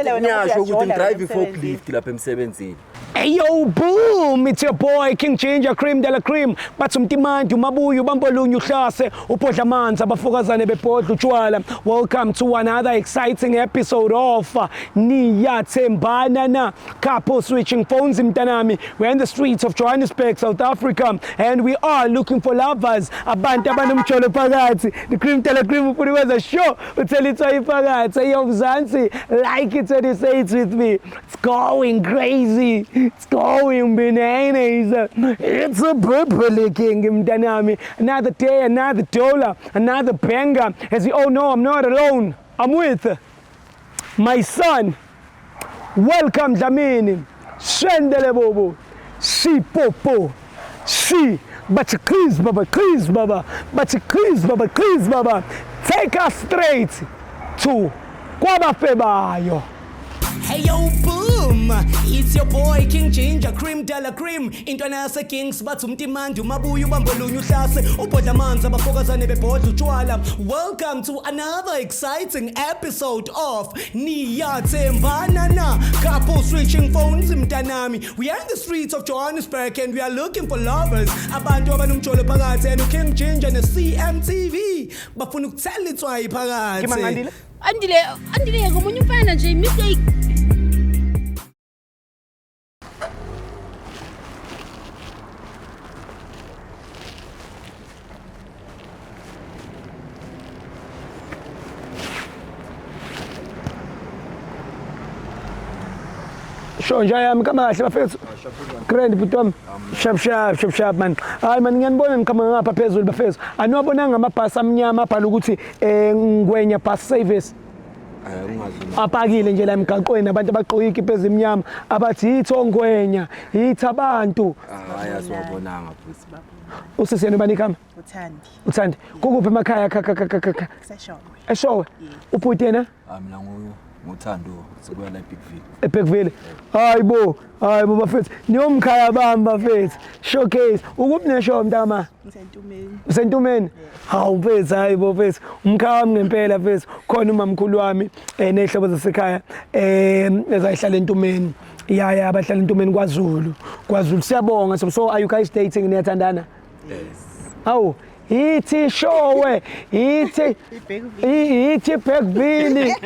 Vele wena Ngiyasho ukuthi uyajola ngidrive wena emsebenzini. i-forklift lapha emsebenzini. Hey yo, boom! It's your boy King Ginger Cream de la Cream. Bathi umtimandi umabuye ubambolunye uhlase ubhodla amanzi abafokazane bebhodla utshwala. Welcome to another exciting episode of Niyathembana Na Couple Switching Phones mntanami. We're in the streets of Johannesburg, South Africa, and we are looking for lovers. Abantu abanomjolo phakathi. The Cream de la Cream ufuna ukwenza sure uthela itswayi phakathi. Hey yo Mzansi, like it when you say it with me. It's going crazy. It's going bananas. It's a purple king, mntanami. Another day, another dollar, another banger. As you all know, I'm not alone. I'm with my son. Welcome Dlamini. Shendele bobo. Si popo. Si. But please baba, please baba. But please baba, please baba. Take us straight to kwabafebayo. Hey yo boom, it's your boy King Ginger Cream de la Cream. Intwana yase Kings bathi umtimandi umabuye ubambolunye uhlase ubhodla amanzi abafokazane bebhodla utshwala. Welcome to another exciting episode of Niyathembana Na Couple Switching Phones mntanami. We are in the streets of Johannesburg and we are looking for lovers. Abantu abanomjolo phakathi and King Ginger ne CMTV bafuna ukuthela itswayi phakathi. Ngimangandile? Andile, Andile ngomunye umfana nje mistake. Sho nje yami kama kahle bafethu. Grand bhuti wami. Sharp sharp sharp sharp man. Hayi man ngiyanibona niqhamuka ngapha phezulu bafethu. Aniwabonanga amabhasi amnyama abhala ukuthi Ngwenya bus service. Hayi ungazi uma. Apakile nje la emgaqweni abantu abagqoke ikipa ezimnyama abathi yitho Ngwenya, yithi abantu. Hayi asiwabonanga futhi. Usisi yena ubani igama? Uthandi. Uthandi. Kukuphi emakhaya kha kha kha kha kha. Kuseshowe. Eshowe. Ubhuti yena? Ah mina nguthando sikuya la eBigville. eBergville. Hayi bo, hayi bo bafethu. Niyomkhaya bami bafethu. Showcase. Ukuphi neshow mntama? Ngisentumeni. Usentumeni? Hawu mfethu, hayi bo mfethu. Umkhaya wami ngempela mfethu. Khona umamkhulu wami ney'hlobo zasekhaya ezayihlala entumeni. Ya ya abahlala entumeni kwaZulu. KwaZulu siyabonga. So are you guys dating niyathandana? Yes. Hawu, yithi showe, yithi yithi Bergville.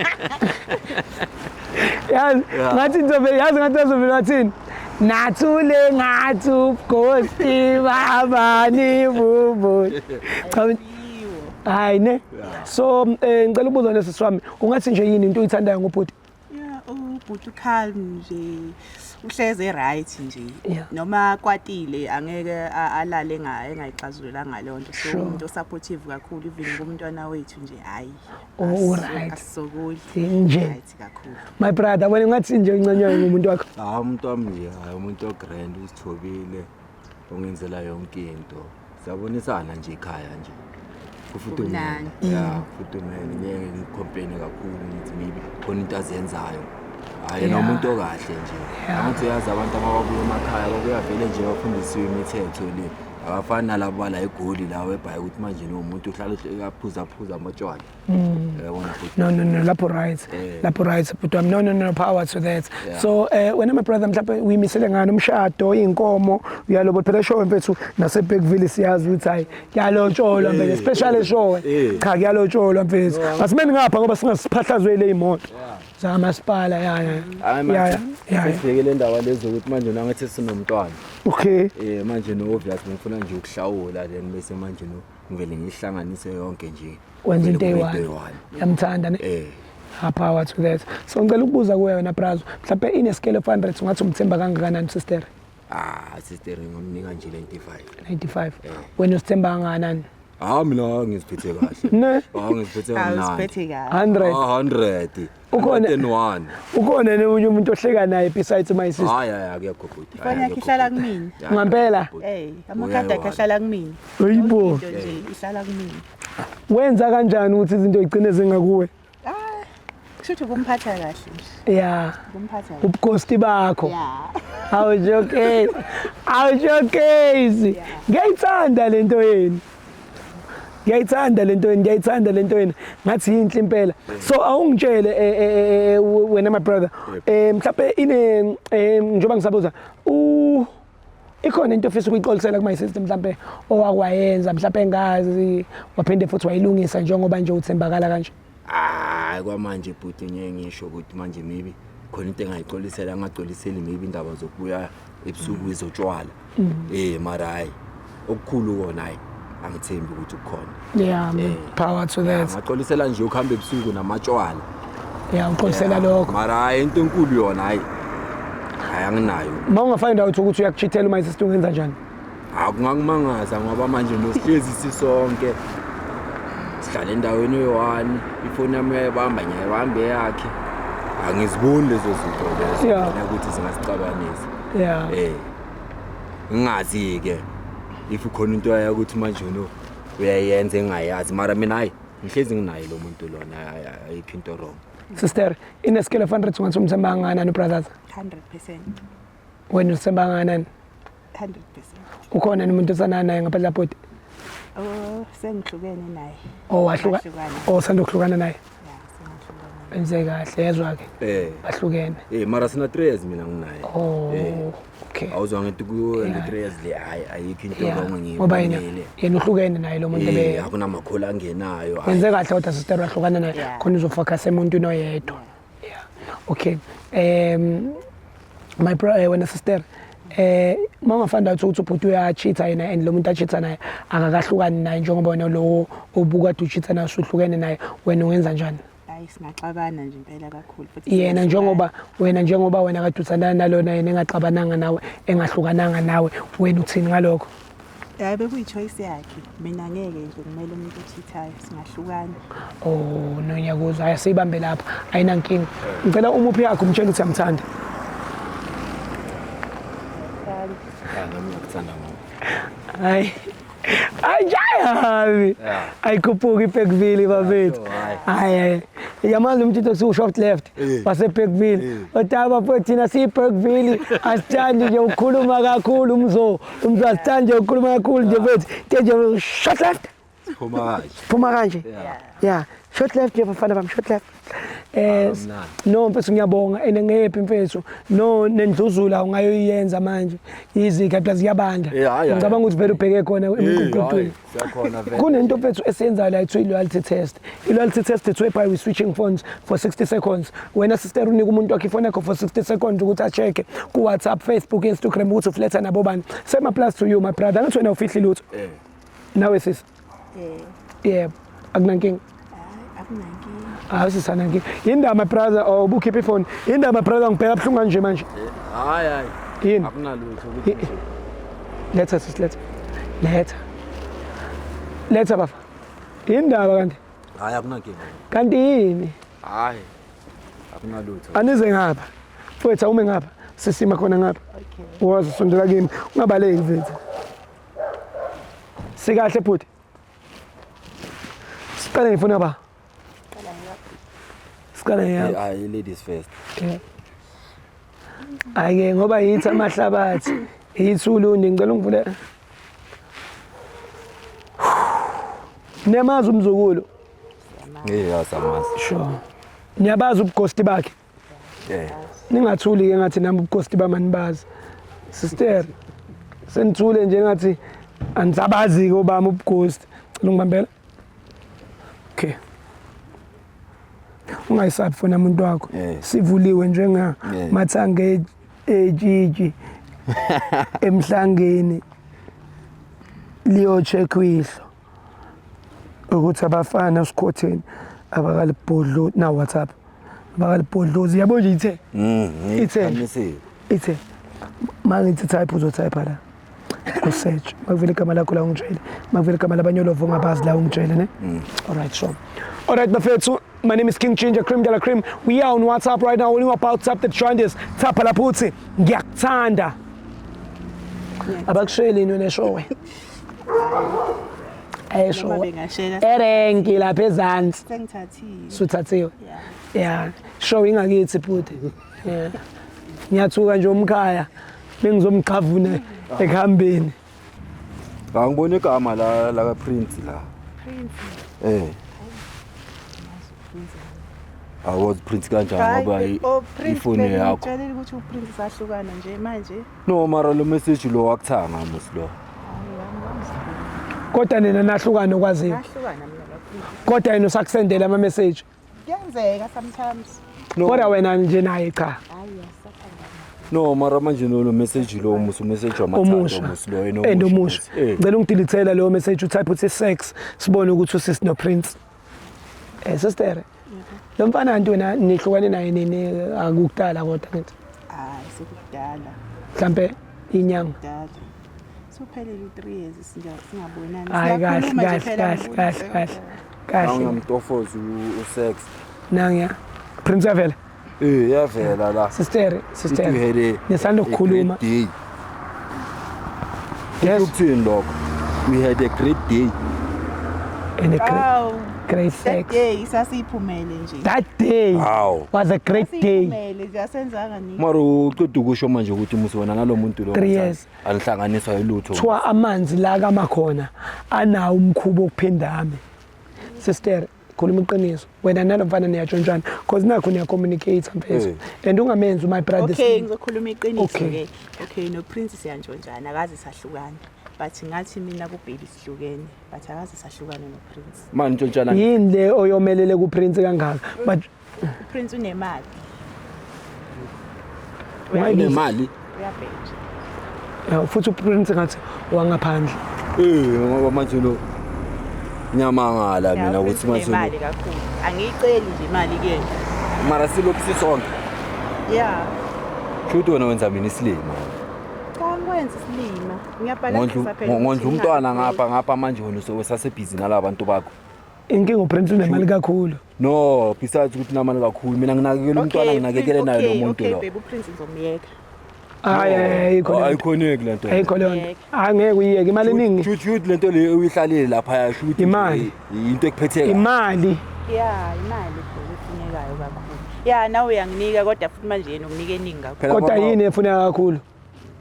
Yazi ngathi ngizobe yazi ngathi bazovela bathini? Nathule ngathi ubughosti baba nibubu. Cha hayi ne. So ngicela ukubuza nesisi wami, ungathi nje yini into oyithandayo ngobhuti? Yeah, ubhuti calm nje. Uhleze right nje. Yeah. Noma kwatile angeke alale engayixazululanga leyo nto. So Sure. umuntu osupportive kakhulu even kumntwana wethu nje hayi. Oh, right. Asisokoli. Nje. Right kakhulu. My brother, wena ungathi nje uncanywayo ngumuntu wakho. Hayi umuntu wami nje, hayi umuntu ogrand uzithobile ongenzela yonke into. Siyabonisana nje ekhaya nje. Kufudumele. Kumnandi. Yeah, kufudumele. Ngeke ngicomplain kakhulu ngithi maybe khona into azenzayo. Hayi yena Yeah. umuntu okahle nje. Yeah. Angithi uyazi abantu ababuya emakhaya babuya vele nje bafundisiwe imithetho le. Abafani nalabo bala eGoli la webhayi ukuthi manje no umuntu uhlala aphuza phuza amatshwala. Yabona futhi. No no no lapho right. Lapho right bhuti wami. No no no power to that. Yeah. So wena my brother mhlawumbe uyimisele ngani umshado, inkomo, uyalobo phela show mfethu nase Bergville siyazi ukuthi hayi kuyalotsholwa mfethu especially eshowe. Cha kuyalotsholwa mfethu. Asimeni ngapha ngoba singasiphahlazwe imoto. Zamasipala ya ya. Hayi Ya ya. manje Ya. ya. sesibheke le ndaba lezo ukuthi manje nangathi sinomntwana. Okay. Manje no obvious ngifuna nje ukuhlawula then bese manje no ngivele ngihlanganise yonke nje. Wenza into Kuvele kube eyi-one. Yamthanda ne. Ha power to that. So ngicela ukubuza kuwe wena brazo, mhlawumbe in a scale of 100 ungathi umthemba kangakanani sister? Ah sister ngomnika nje 95. 95. Wena usithemba kangakanani? Ah mina ngiziphethe kahle. Ne? Ah ngiziphethe kamnandi. Awuziphethe kahle. 100. Ah 100. Ukhona- 101. Ukhona nomunye umuntu ohleka naye besides my sister. Hayi hayi akekho bhuti. Ifoni yakhe ihlala kumina. Ngampela? Hey, amakhadi akhe ahlala kumina. Hayibo. Into nje ihlala kumina. Wenza kanjani ukuthi izinto igcine zingakuwe? Ah, kusho ukuthi ukumphatha kahle nje. Yeah. Ukumphatha kahle. Ubughosti bakho. Yeah. Awujokezi. Awujokezi. Ngiyayithanda lento yenu. Ngiyayithanda lento yenu, ngiyayithanda lento yenu. Ngathi yinhle impela. So awungitshele wena my brother. Mhlawumbe ine njengoba ngisabuza u ikhona into ofisa ukuyixolisela kuma system mhlambe owakwayenza mhlambe engazi waphinde futhi wayilungisa njengoba nje uthembakala kanje. Hayi, kwamanje bhuti, ngeke ngisho ukuthi manje maybe khona into engayixolisela, angaxoliseli maybe indaba zokubuya ebusuku izotshwala. Mara hayi, okukhulu kona, hayi, angithembi ukuthi kukhona. Yeah, man. Power to that. Ngaxolisela nje ukuhamba ebusuku namatshwala. Yeah, uxolisela lokho. Mara hayi, into enkulu yona, hayi hayi, anginayo. Ma ungafind out ukuthi uyakucheatela uma sister, ungenza njani? Akungakumangaza ngoba manje nosihlezi sisonke, sihlala endaweni eyi-one, ifoni yami uyayibamba, ngiyayibamba eyakhe, angiziboni lezo zinto lezo mina ukuthi zingasixabanisa. Ngingazi-ke if khona into yakuthi manje no uyayenza engingayazi, mara mina hayi, ngihlezi nginaye lo muntu lona, hayi, ayikho into wrong. Sister, in a scale of 100, ungathi umthemba kangakanani ubrothers? 100%. Wena uthemba kangakanani? 100%. Ukhona nomuntu osana naye ngaphandle bhuti? Oh, sengihlukene naye. Oh, wahluka. Ngahlukana. Oh, sanda ukuhlukana naye. Ya, sengihlukene naye. Enze kahle, yezwa ke. Bahlukene. Mara sina 3 years mina nginaye. Oh, okay. Awuzwa ngithi kuyo le 3 years le, hayi, ayikho into wrong. Ngoba yena ngiyibonile. Yena uhlukene naye lo muntu ebe Akunamakholi angenayo, hayi. Wenze kahle kodwa sister, wahlukana naye. Khona uzofocus emuntwini oyedwa. Yeah. Okay. My bro, wena sister, uma ungafind out ukuthi ubhuti uyacheata yena and lo muntu acheata naye akakahlukani naye njengoba wena lo obukade ucheata naye usuhlukene naye, wena ungenza njani? Hayi, singaxabana nje impela kakhulu futhi. Yena njengoba wena, njengoba wena kade uthandana nalona, yena engaxabananga nawe, engahlukananga nawe, wena uthini ngalokho? Hayi, bekuyi-choice yakhe, mina ngeke nje kumele umuntu ocheatayo, singahlukana. Oh no, ngiyakuzwa. Hayi, siyibambe lapho, ayinankinga. Ngicela umuphi yakho, umtshela ukuthi uyamthanda. Ya, nami ngiyakuthanda mama. Hayi hayi, jayabi. Ayikhuphuki iBergville bafethu. Hayi. Hayi hayi, yamazi umthetho kusuku short left waseBergville otaba futhi thina siyiBergville, asithandi nje ukukhuluma kakhulu, umzo umzo, asithandi nje ukukhuluma kakhulu nje mfethu, ke nje short left. Phuma kanje. Phuma kanje. Yeah, short left nje bafana bami, short left. Mnandi. No mfethu, ngiyabonga and ngephi mfethu, no nendluzula ungayoyenza manje, izikha plus kuyabanda. Eh, hhayi, hhayi. Ngicabanga ukuthi vele ubheke khona emququtwini. Hayi, siyakhona vele. Kunento mfethu esiyenzayo la, ethiwa i-loyalty test. I-loyalty test it's whereby we switching phones for 60 seconds. Wena sister unika umuntu wakhe ifoni yakho for 60 seconds ukuthi a-check ku-WhatsApp, Facebook, Instagram ukuthi ufletha nabo bani. Same applies to you my brother, angithi wena ufihli lutho? Nawe sis? Yebo, akunankinga? Hayi, akunankinga. Hayi sisi, anankinga. Yindaba my brother, oh ubukhipha ifoni, yindaba my brother, ngibheka buhlungu kanje manje? Hayi hayi. Yini? Akunalutho ukuthi nje. Letha sis, letha, letha, letha bafa. Yindaba kanti? Hayi, akunankinga. Kanti yini? Hayi. Akunalutho. Anize ngapha mfowethu, awume ngapha, sisima khona ngapha. Wazi usondela kimi, ungabaleki mfethu. Sikahle bhuti, siqale ngifuna ba siqale ngiyapha. Hayi, ladies first. Hhayi-ke ngoba yithi amahlabathi, yithi ulundi, ngicela ungivule. Niyamazi umzukulu? Yasamazi. Sure. Niyabazi ubugosti bakhe? Eh. Ningathuli-ke ngathi nami ubugosti bami anibazi. Sister, senithule nje ngathi anisabazi-ke obami ubugosti. Cela ungibambela. Okay. Ungayisabi fona muntu wakho. Sivuliwe njenga mathange etshitshi emhlangeni liyo-check ihlo ukuthi abafana sikhotheni abakalibhodlo na WhatsApp abakalibhodlozi, yabo nje ithe Ithe. Khanyisile. Ithe mangithi type, uzotype la ku-search, makuvela igama lakho la ungitshele, makuvela igama labanyolovo ongabazi la ungitshele ne. Alright, sure, alright bafethu. My name is King Ginger Cream de la Cream. We are on WhatsApp right now. When you about to tap the join this, tap lapho uthi ngiyakuthanda. Abakusheli yini wena eshowe? Noma Eshowe. bengashela. Erenki lapha ezansi. Sengithathile. Suthathiwe. Yeah. Yeah, show ingakithi bhuti. Yeah. Ngiyathuka nje umkhaya. Bengizomqhavuna ekuhambeni. Angibona igama la la ka Prince la. Prince. Eh. Awazi Prince kanjani ngoba Oh, Prince ifoni yakho. Ngitshelile ukuthi uPrince sahlukana nje manje. No mara lo message lo wakuthanga mos lo. Kodwa nina nahlukana okwaziyo. Ngahlukana mina noPrince. Kodwa yena usakusendela ama message. Kuyenzeka sometimes. No. Kodwa wena nje naye cha. Hayi asathanda. No mara manje lo message lo mos message wamathando Omusha. mos lo yena And omusha. mos. Eh. Ngicela ungidilithela leyo message utype uthi sex sibone ukuthi usisi no Prince. Eh sister. Lo mfana kanti wena nihlukane naye nini akukudala kodwa ngithi. Hayi sekudala. Mhlambe inyanga. Kudala. Sophelele u3 years singabonani. Hayi kahle Siyakhuluma nje kahle phela kahle ngibona. kahle kahle. Kahle. Angiyamtofoza usex. Nangiya. Prince yavela. Eh yavela la. Sister, Ithi sister. you had a Nisanda a ukukhuluma. great day. Yes. Ukuthini lokho? We had a great day. And a great, Awu, great that sex. day sasiyiphumele nje. That day Hawu. was a great day. Sasiyiphumele nje asenzanga ni. Mara uqeda ukusho manje ukuthi musi wena nalo muntu lo 3 years. anihlanganiswa yilutho. Kuthiwa amanzi la kamakhona anawo umkhuba wokuphindame. Sister, khuluma iqiniso. Wena nalo mfana niyatshontshana because nakho niyacommunicate mfethu. Eh. And ungamenzi my brother. Okay, ngizokhuluma iqiniso Okay. ke. Okay, no Prince siyantshontshana akaze sahlukana. But ngathi mina kuBaby sihlukene, but akaze sahlukana no Prince. Manje ntshontshana Yini le oyomelele kuPrince kangaka? But uPrince unemali. unemali. Uyabheja. Yeah, futhi uPrince ngathi wangaphandle. Eh ngoba manje lo nyamangala Ya, mina uPrince ukuthi manje lo- unemali kakhulu. Angiyiceli nje imali kuyena. mara silokhu sisonke. Yeah. Shuthi wena wenza mina isilima. Cha ngikwenza isilima. Ngiyabhalansisa phela. Ngondla ukuthi umntwana ngingabi ngapha ngapha manje wena usasebhizi nalabantu bakho. Inkinga uPrince unemali kakhulu. No, besides ukuthi namali kakhulu mina nginakekela umntwana Okay, nginakekele naye lo okay, muntu okay, lo. baby uPrince ngizomyeka. Hayi ayikho le nto. Ayikhoneki lento. Ayikho leyo nto. Angeke uyiyeke imali eningi. Shuthi shuthi lento le uyihlalile lapha ya shuthi Imali. into ekuphethe kahle. Imali. Yeah, imali phela efunekayo kakhulu. Yeah, nawe uyanginika kodwa futhi manje yena unginika eningi kakhulu. Phela Kodwa mama- yini efuneka kakhulu?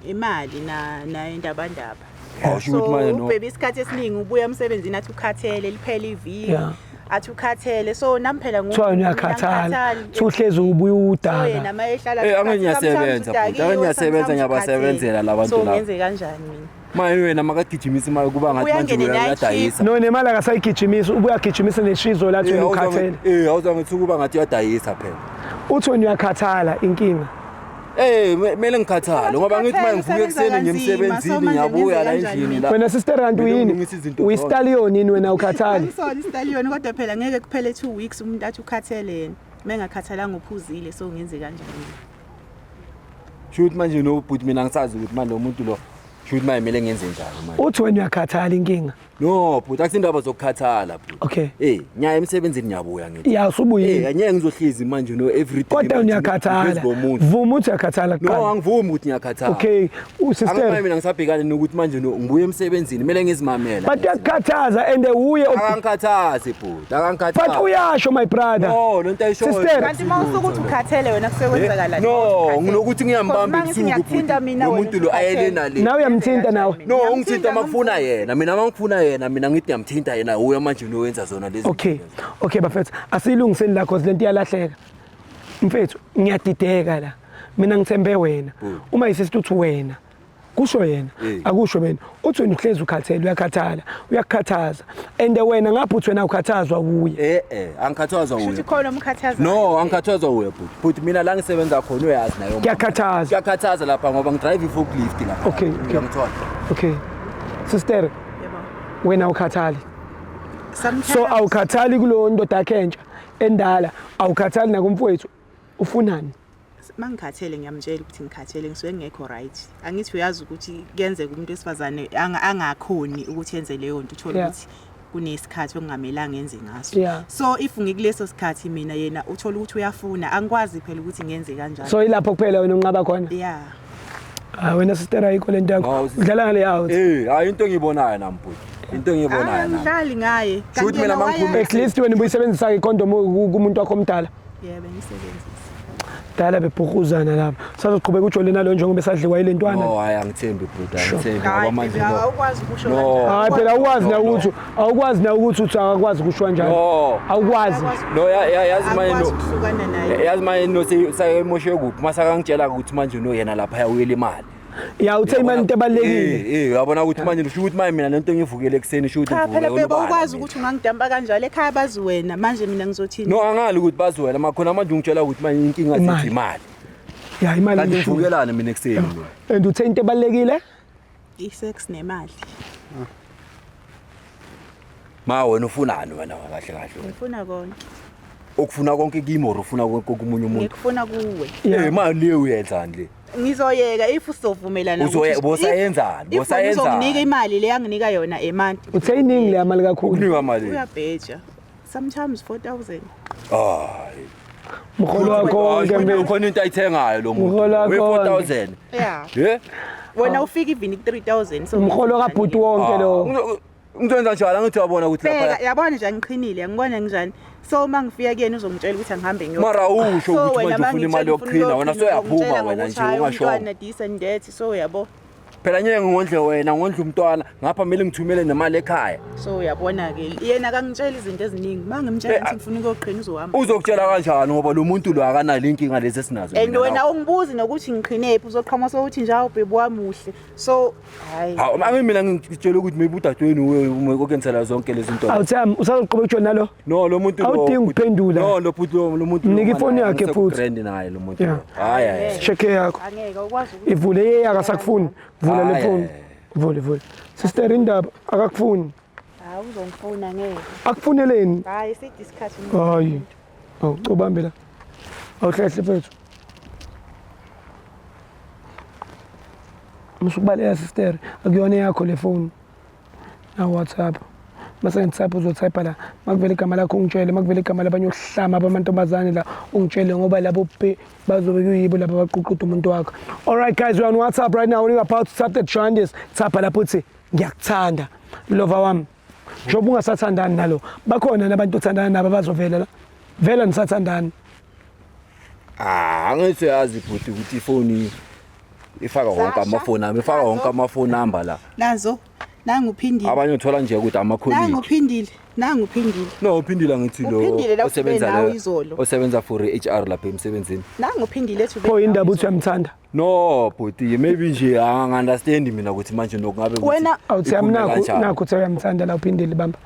Imali na na indabandaba. Hawu, sho ukuthi So manje no. ubhebe isikhathi esiningi ubuya emsebenzini athi ukhathele liphele iviki. Yeah. Athi ukhathele. So nami phela Kuthiwa wena uyakhathala. Kuthiwa uhlezi ubuya So yena udaka. mayehlala Eh, angeke ngiyasebenza, bhuti. Angeke ngiyasebenza, ngiyabasebenzela la bantu So laba. ngenze kanjani mina? Manje wena makagijimisa imali kuba ngathi manje Uyangene wena night shift. uyadayisa. No nemali akasayigijimisi, ubuya agijimisa neshizo lathi wena ukhathele. Eh, awuzange kuba ngathi uyadayisa phela. Uthi wena uyakhathala inkinga. Eh, kumele ngikhathale ngoba ngithi manje ngivuke Usebenza ekuseni ngiye kanzima, so emsebenzini manje ngiyabuya la ngenze kanjani endlini mina? la. Wena sister kanti Kumele uyini? ngilungise izinto zonke. Uyistallion yini wena ukhathali? Angisona istallion kodwa phela ngeke kuphele 2 weeks umuntu athi ukhathele yena. Mengakhathalanga uphuzile so ngenze kanjani mina? Shuthi manje no bhuti mina ngisazi ukuthi manje lo muntu lo shuthi manje kumele ngenze njani manje. Uthi wena uyakhathala inkinga. No bhuti akusindaba zokukhathala bhuti. Okay. Eh, ngiya emsebenzini ngiyabuya ngithi. Ya Eh, usubuyile. angeke ngizohlezi manje no every day. Kodwa wena uyakhathala. Vuma uthi uyakhathala No, kuqala. angivumi ukuthi ngiyakhathala. Okay, usister. Angifani mina ngisabhekane nokuthi manje no ngibuye emsebenzini kumele ngizimamele. But uyakukhathaza and uye Akangikhathazi bhuti, akangikhathazi. But uyasho my brother. No, lento ayishoyo. Sister. Kanti uma usuke uthi ukhathele wena kusekwenzakala No, nginokuthi ngiyambamba ebusuku ebusuku bhuti. mina Lo wena muntu lo ayele nale. Nawe uyamthinta nawe. No, ungithinta makufuna yena. Mina mangifuna yena, mina ngithi ngiyamthinta yena. Uya manje nowenza zona lezi. Okay. Okay bafethu, asiyilungiseni la cause lento iyalahleka. Mfethu, ngiyadideka la. Mina ngithembe wena. Uma isister uthi wena kusho yena Eh. akusho mina uthi wena uhlezi ukhathele uyakhathala uyakukhathaza and wena ngapha uthi wena ukhathazwa uye Eh eh, angikhathazwa Shuthi uye. khona umkhathaza. No, angikhathazwa uye bhuti. Bhuti mina la ngisebenza khona uyazi nayo. mama. Kuyakhathaza. Kuyakhathaza lapha ngoba ngidrive i-forklift lapha. Okay. Uyangithola. Okay sister, Yebo. wena awukhathali? Sometimes So awukhathali kulo ndoda yakhe entsha endala, awukhathali nakumfowethu, ufunani? Mangikhathele ngiyamtshela ukuthi ngikhathele, ngisuke ngingekho right. Angithi uyazi ukuthi kuyenzeka umuntu wesifazane angakhoni ukuthi enze leyo nto, uthole ukuthi kunesikhathi okungamelanga enze ngaso. So if ngikuleso sikhathi mina yena uthola ukuthi uyafuna, angikwazi phela ukuthi ngenze kanjani. So ilapho kuphela wena unqaba khona? Yeah. Ah, wena sister, ayikho lento yakho. Hawu, sister. Udlala ngale out. Eh, hayi into engiyibonayo nami bhuti. Into engiyibonayo nami. Angidlali ngaye. Shuthi mina yena mangikhuluma- At least wena ubuyisebenzisa icondom kumuntu wakho omdala. Yebo, ngisebenzisa. Dala bebhukruzana lapha. Sazoqhubeka ujole nalo njengoba esadliwa ile ntwana. No, hayi angithembi bhuti, angithembi ngoba Hayi, manje baby, no. awukwazi ukusho No. kanjalo. Hayi phela awukwazi na No, no. ukuthi awukwazi na ukuthi uthi akakwazi kusho kanjalo. No. Awukwazi. No, yazi manje Awukwazi no. ukuhlukana naye. Yazi manje no sayemoshe kuphi masakangitshela ukuthi manje no yena lapha uyela imali. Ya uthe imali into ebalulekile. Eh, uyabona ukuthi manje usho ukuthi manje mina lento ngivukele ekuseni usho ukuthi Cha phela ngivukele bebe olubala ukwazi mina. ukuthi ungangidampa kanjalo ekhaya bazi wena manje mina ngizothini? No, angali ukuthi bazi wena makhona manje ungitshela ukuthi manje inkinga Imali. sithi imali. Ya imali Kanti ngisho. ngivukelana mina ekuseni mina. And uthe into ebalulekile? I-sex nemali. Ma wena ufunani wena kahle kahle wena? Ngifuna konke. Ukufuna konke kimi or ufuna konke komunye umuntu? Ngikufuna kuwe. Yeah. Eh, mali le uyenzani le? Ngizoyeka if uzovumelana ukuthi- Bosayenzani? If wena Bosayenzani? uzonginika imali le anginika yona emonth. Uthe iningi le mali kakhulu. Ukunika mali. Uyabheja. Sometimes 4000. Hayi. Umholo wakho wonke mfethu. Khona into ayithengayo lo muntu. Umholo wakho We wonke. 4000. Yeah. Eh? Wena ufika even ku 3000 so Umholo kabhuti wonke lo. Ngizokwenza njalo angithi uyabona ukuthi Bheka lapha yabona nje angiqhinile ngibona njani. So uma ngifika kuyena uzongitshela ukuthi angihambe ngiyo. Mara awusho So ukuthi wena manje ufuna imali mangitshela yokuqhina wena ukuyoqhina, soyaphuma uzongitshela wena ngokuthi nje hhayi, ungasho. umntwana this and that so uyabo. Phela ngeke ngondle wena ngondle umntwana ngapha kumele ngithumele nemali ekhaya. So uyabona ke yena akangitshela izinto eziningi. Mangimtshela Eh, ukuthi ngifuna ukuyoqhina uzohamba. Uzokutshela kanjani ngoba lo muntu lo akanalo inkinga lezi esinazo. And mina wena nawe. ungibuzi nokuthi ngiqhinephi uzoqhamuka sokuthi nje awu baby wami muhle. So hayi. Hawu angi mina ngitshela ukuthi maybe udadewenu uye okenzela zonke lezi zinto. Awuthami usazoqhubeka ujole nalo? No lo muntu lo. Awudingi ukuphendula. No lo bhuti lo muntu. lo Mnika ifoni mana, yakhe angisekho futhi. grand naye lo muntu. Yeah. Hayi hayi. Sheke yakho. Angeke ukwazi ukuthi Ivule yeye akasakufuni. Vula le Hayi. phone. Vule vule. Sister indaba akakufuni. Hayi uzongifuna ngeke. Akufuneleni? Hayi side isikhathi. Hayi. Awu ubambe la. Awuhlehle mfethu. Musukubaleka sister, akuyona yakho le phone. Na WhatsApp. Mase ngitype uzotype la. Makuvela igama lakho ungitshele, makuvela igama labanye ohlama abamantombazane la ungitshele ngoba labo bazobe kuyibo laba abaququda umuntu wakho. All right guys, we are on WhatsApp right now. We're about to tap the jaundice. Tap lapho uthi ngiyakuthanda. Lova wami. Njengoba ungasathandani nalo, bakhona nabantu othandana nabo abazovela la. Vela nisathandani. Ah, angithi yazi bhuti ukuthi ifoni ifaka wonke Sasha, amafoni ami, ifaka wonke nazo. amafoni number la. Nazo nangu uphindile. Abanye uthola nje ukuthi ama-colleague. Nangu uphindile. Nangu uphindile. No, uphindile ngithi lo Uphindile la osebenza ube nawe la- izolo. osebenza for HR lapha emsebenzini. Nangu uphindile ethi ube Pho nawe indaba uthi izolo. uyamthanda. No, bhuti, maybe nje angi-understand mina ukuthi manje nokungabe ukuthi Wena- Awuthi ikhulume nakho kanjani. nakho uthi uyamthanda la uphindile bamba.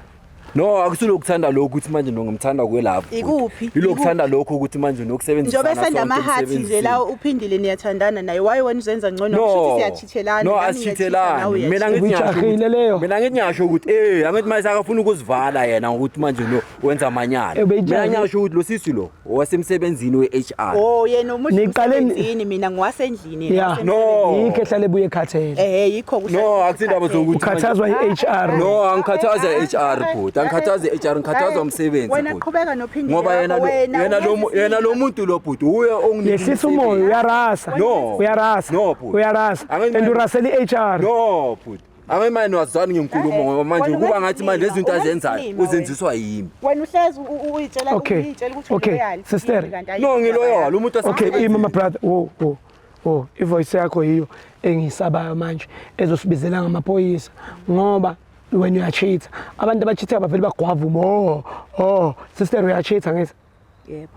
No, akusulokuthanda lokhu ukuthi manje nongimthanda kwelapho. Ikuphi? Ilokuthanda lokhu ukuthi manje nokusebenzisana Njengoba esenda sonke amahathi nje la emsebenzini. uphindile niyathandana naye waye wena uzenza ngcono No. kusho ukuthi siyachithelana No, nami ngiyachitha, nawe asithithelani. Mina uyachitha. ngithi ngiyasho Uyijahile ukuthi- leyo. Mina ngithi ngiyasho ukuthi eh angithi manje akafuna ukuzivala yena ngokuthi manje lo wenza amanyala. Eh, ubeyijahile. Mina ngiyasho ukuthi lo sisi lo owasemsebenzini we-HR. Oh yena umuntu Niqale ni- emsebenzini mina ngiwasendlini yena Yeah. wasemsebenzini. No. Yikho ehlale ebuye ekhathele. Eh yikho kuhlala No, akusindaba zokuthi Ukhathazwa i-HR. No, angikhathaza i-HR bhuti, angikhathaza i-HR, ngikhathazwa umsebenzi Wena bhuti. qhubeka nophindile Ngoba yena wakho, lo yena lo uyenza yena lo isilima. muntu lo bhuti uye onginika Yehlisa umoya umsebenzi. uyarasa. No. Uyarasa. No, bhuti. Uyarasa. Angithi And mina- urasela i-HR. No bhuti. Angithi manje wazani ngenkulumo ngoba manje Wena kuba ngathi manje lezi zinto ungenza azenzayo isilima uzenziswa yimi. Wena uhlezi uyitshela Okay. uyitshela ukuthi Okay. uloyal. Sister. Kanti ayikho No, indaba ngiloyal yakho. umuntu Okay, osemsebenzini. ima my brother. Wo wo. Wo, ivoice yakho yiyo engiyisabayo manje ezosibizela ngamaphoyisa ngoba wena uyachitha. Abantu abachitha bavele bagwavuma. Oh, oh, sister uyachitha ngithi. Yebo.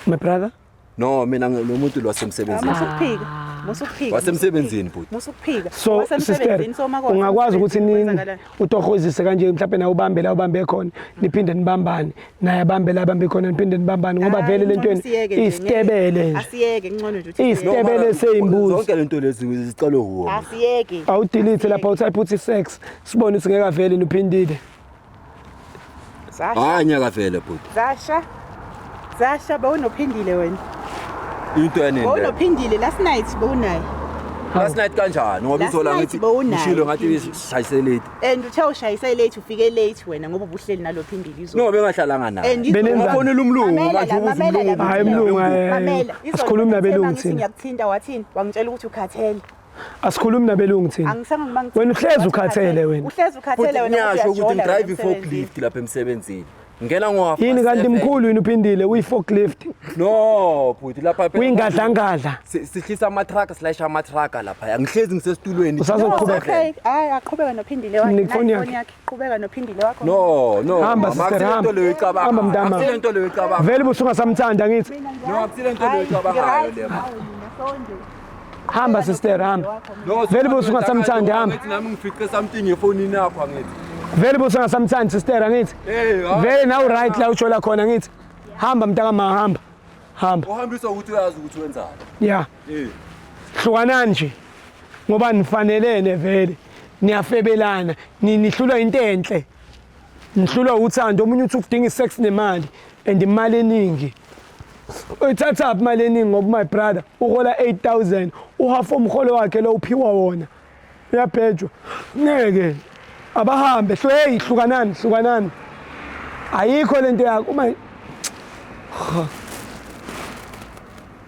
My brother. No, mina lo muntu lo wasemsebenzini. Musukuphika. Musukuphika. Wasemsebenzini bhuti. Musukuphika. So sister, Wasemsebenzini, so uma ungakwazi ukuthi kwasemsebenzini nini kwenzakalani? utohozise kanje mhlawumbe nawe ubambe la ubambe khona niphinde nibambane naye abambe la abambe khona niphinde nibambane ngoba Hayi, vele ngcono lento siyeke nje, isitebele ngeke. nje. Asiyeke ngcono nje ukuthi Isitebele. siyeke. mara, seyimbuzi. Zonke lento lezi zicalwe wuwo. Asiyeke. Awudelete lapha utype uthi sex sibone ukuthi ngeke avele niphindile. Zasha. Hayi nyaka vele bhuti. Zasha. Zasha bowunophindile wena. Into yanini? le? Bowunophindile last night bowunaye. Last night kanjani ngoba Last izola night ngithi bowunaye. ngishilo ngathi sishayise late. And uthe ushayise late ufike late wena ngoba ubuhleli nalophindile izolo. No bengahlalanga naye. And izolo- Benenzani? Ungafonela umlungu Mamela manje la, ubuze mamela la, umlungu. Hayi, umlungu, hayi. Mamela, izolo Asikhulumi ngithe nabelungu mangithi thina. Ngiyakuthinta wathini? Wangitshela ukuthi ukhathele. Asikhulumi nabelungu thina. Angisange ngibangithinta. Wena uhlezi ukhathele wena. Uhlezi ukhathele Futhi wena. ngiyasho ukuthi uyajola wena ngidrive emsebenzini. i-forklift lapha emsebenzini. Ngena ngo Yini kanti mkhulu yini uphindile uyi-forklift? No, bhuti lapha phela. Uyingadlangadla. Sihlisa ama-truck, silayisha ama-truck lapha. Ngihlezi ngisesitulweni. Usazoqhubeka. Okay, hayi aqhubeka nophindile wakhe. Mnike ifoni Nayi yakhe. ifoni yakhe. Qhubeka nophindile wakho. No, no. Hamba, mama, sister, akusile hamba. nto leyo icabangayo. Hamba, mntama. Akusile nto leyo icabangayo. Vele ubusungasamthanda angithi. No, akusile nto leyo icabangayo le. Hamba sister hamba. No, Vele ubusungasamthandi hamba. Ngithi nami ngifice something efonini yakho angithi. Vele ubusungasamthandi sister angithi. Hey, hayi. Vele nawu right la ujola khona angithi. Hamba mntakama hamba. Hamba. Uhambiswa ukuthi uyazi ukuthi wenzani. Yeah. Eh. Hlukanani nje. Ngoba nifanelene vele. Niyafebelana, nihlulwa into enhle. Nihlulwa uthando, omunye uthi ukudinga isex nemali and imali eningi. Uyithatha phi imali eningi ngoba my brother uhola 8000, uhalf umholo wakhe lo uphiwa wona. Uyabhejwa. Ngeke. Abahambe, hey hlukanani, hlukanani. Ayikho lento yakho uma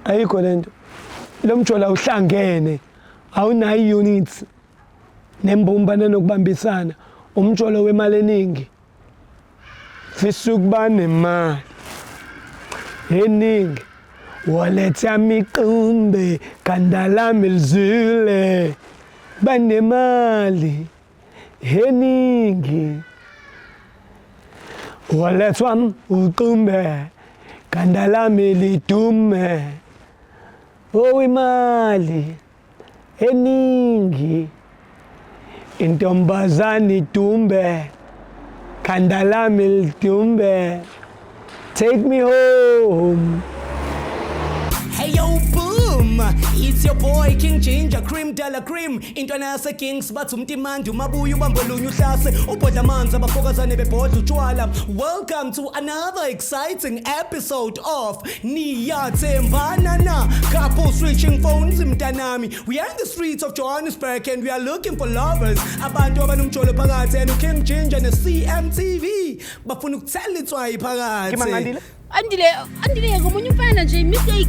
ayikho lento. Lo mjola uhlangene. Awunayo units nembumba nanokubambisana. Umjolo wemali eningi. Fisa ukuba nemali eningi. Wallet yami iqumbe, khanda lami lizule. Banemali eningi. Wallet wami uqumbe, khanda lami lidume. Oh imali eningi. Intombazane idumbe, khanda lami lidumbe. Take me home. Hey yo boom, it's your boy King Ginger Cream de la Cream. Intwana yase Kings bathi umtimandi umabuya ubambolunye uhlase ubhodla amanzi abafokazane bebhodla utshwala. Welcome to another exciting episode of Niyathembana Na. Couple switching phones mntanami. We are in the streets of Johannesburg and we are looking for lovers. Abantu abanomjolo phakathi and King Ginger ne CMTV bafuna ukuthela itswayi phakathi. Andile, Andile ngomunye umfana nje mistake.